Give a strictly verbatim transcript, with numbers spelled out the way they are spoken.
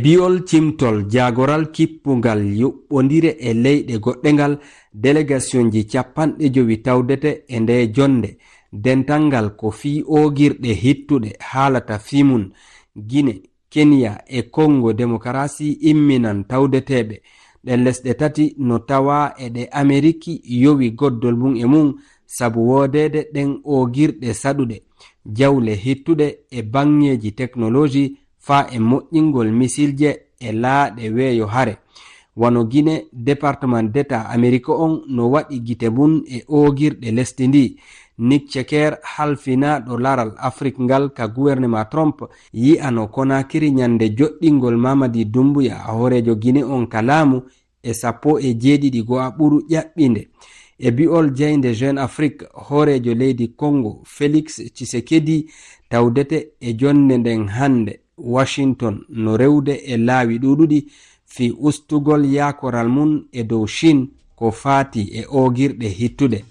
Bi'ol cimtol jaagoral kippungal yuɓɓondire e leyɗe goɗɗe ngal, delegasionji cappanɗe jowi tawdete e ndee jonnde. Dental ngal ko fii oogirɗe hittuɗe haalata fii mun. Gine, Kenya e Kongo Demokarasi imminan tawdeteeɓe. Ɗen lesɗe tati no tawaa e ɗe Ameriki yowi goddol mun e mun sabu woodeede ɗen oogirɗe saɗuɗe, jawle hittuɗe e baŋŋeeji teknoloji faa e moƴƴingol misilje e laaɗe weeyo hare. Wano Gine, Departement d'Etat Amerik on no waɗi gite mun e oogirɗe lesdi ndii. Nick Checker, halfinaaɗo laral Afrik ngal ka guwernema Trump, yi'ano Konakiri ɲande joɗɗingol Mamadi Doumbouya, hooreejo Gine on ka laamu, e sappo e jeeɗiɗi go'a ɓuru ƴaɓɓinde. E bi'ol jaynde Jeune Afrique, hooreejo leydi Kongo, Félix Tshisekedi, tawdete e jonnde nden hannde. Washington no rewde e laawi ɗuuɗuɗi fii ustugol yaakoral mun e dow Chine ko faati e oogirɗe hittuɗe.